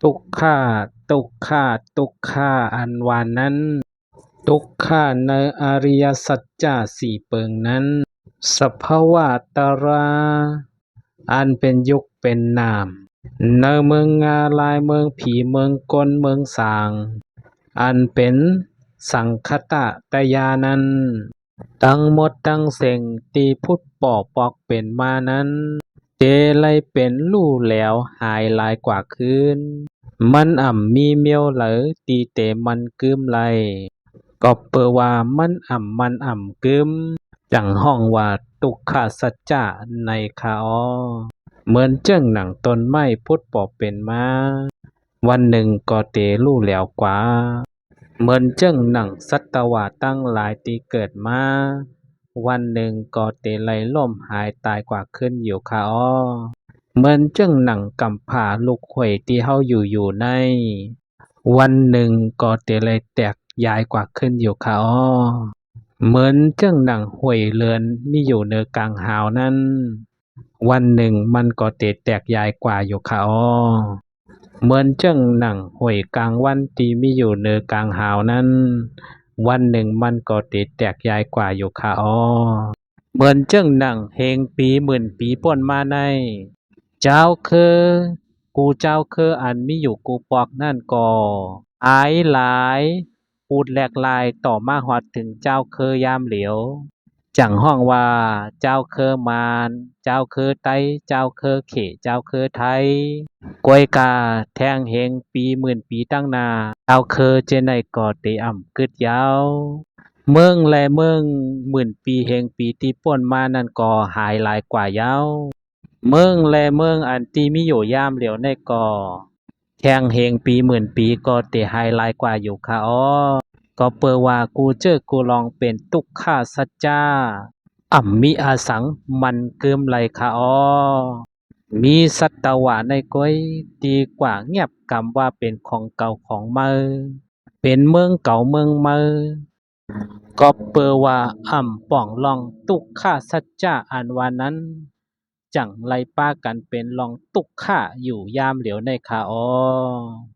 ທຸກຂະ ທຸກຂະ ທຸກຂະ ອັນວ່ານັ້ນ ທຸກຂະໃນອະລິຍະສັດຈະສີ່ເປິງນັ້ນ ສະພາວະຕະລາ ອັນເປັນຢູບເປັນນາມ ໃນເມືອງງາລາຍ ເມືອງຜີ ເມືອງກົນ ເມືອງສາງ ອັນເປັນສັງຄະຕະຕະຍານັ້ນ ທັງໝົດທັງເສັງທີ່ພຸດປໍ້ປອກເປັນມານັ້ນ ເຕໄລເປັນຮູ້ແຫຼວຫາຍລາຍກວ່າຄືນ. ມັນອ່ຳມີມຽວໃດທີ່ເຕມັນກຶມໄລ ກໍເປີວ່າມັນອ່ຳມັນອ່ຳກຶມ ຈັ່ງຮ້ອງວ່າທຸກຂະສັດຈະໃນຄະອໍ. ເໝືອນເຈີ່ງໜັງຕົ້ນໄມ້ພຸດປໍ້ເປັນມາ ວັນໜຶ່ງກໍເຕຮູ້ແຫຼວກວ່າ. ເໝືອນເຈີ່ງໜັງສັດຕະວະທັງຫຼາຍທີ່ເກີດມາ ວັນໜຶ່ງກໍເຕໄລລົ້ມຫາຍຕາຍກວ່າຄືນຢູ່ຄະອໍ. ເໝືອນເຈີ່ງໜັງກຳພ້າລູກຫ້ວຍທີ່ເຮົາຢູ່ຢູ່ໃນ ວັນໜຶ່ງກໍເຕໄລແຕກຢາຍກວ່າຄືນຢູ່ຄະອໍ. ເໝືອນເຈີ່ງໜັງຫ້ວຍເລີນມີຢູ່ເນີກາງຫາວນັ້ນ ວັນໜຶ່ງມັນກໍເຕແຕກຢາຍກວ່າຢູ່ຄະອໍ. ເໝືອນເຈີ່ງໜັງຫ້ວຍກາງວັນທີ່ມີຢູ່ເນີກາງຫາວນັ້ນ ວັນໜຶ່ງມັນກໍເຕແຕກຢາຍກວ່າຢູ່ຄະອໍ. ເໝືອນເຈີ່ງໜັງເຮງປີໝື່ນປີປົນມາໃນ ຈາວເຄີ ກູຈາວເຄີອັນມີຢູ່ກູປອກນັ້ນກໍຫາຍລາຍ ປູດແຫຼກລາຍຕໍ່ມາຮອດເຖິງຈາວເຄີຍາມຫຼຽວ ຈັ່ງຮ້ອງວ່າຈາວເຄີມານ, ຈາວເຄີໄຕ, ຈາວເຄີເຂ, ຈາວເຄີໄທ. ກວຍກາແທ່ງເຮງປີໝື່ນປີຕັ້ງໜ້າ ຈາວເຄີເຈ້ນໃດກໍເຕອ່ຳກຶດຍາວ. ເມືອງແລເມືອງໝື່ນປີເຮງປີທີ່ປົນມານັ້ນກໍຫາຍລາຍກວ່າຍາວ. ເມືອງແລເມືອງອັນທີ່ມີຢູ່ຍາມຫຼຽວໃນກໍ ແທ່ງເຮງປີໝື່ນປີກໍເຕຫາຍລາຍກວ່າຢູ່ຄະອໍ. ກໍເປີວ່າກູເຈີ້ກູລອງເປັນທຸກຂະສັດຈະ ອ່ຳມີອາສັງມັນກຶມໄລຄະອໍ. ມີສັດຕະວະໃນກວຍທີ່ກວ່າງຽບກຳວ່າເປັນຂອງເກົ່າຂອງໃໝ່ ເປັນເມືອງເກົ່າເມືອງໃໝ່ ກໍເປີວ່າອ່ຳປ່ອງລ່ອງທຸກຂະສັດຈະອັນວ່ານັ້ນ ຈັ່ງໄລປາກັນເປັນລ່ອງທຸກຂະຢູ່ຍາມຫຼຽວໃນຄະອໍ.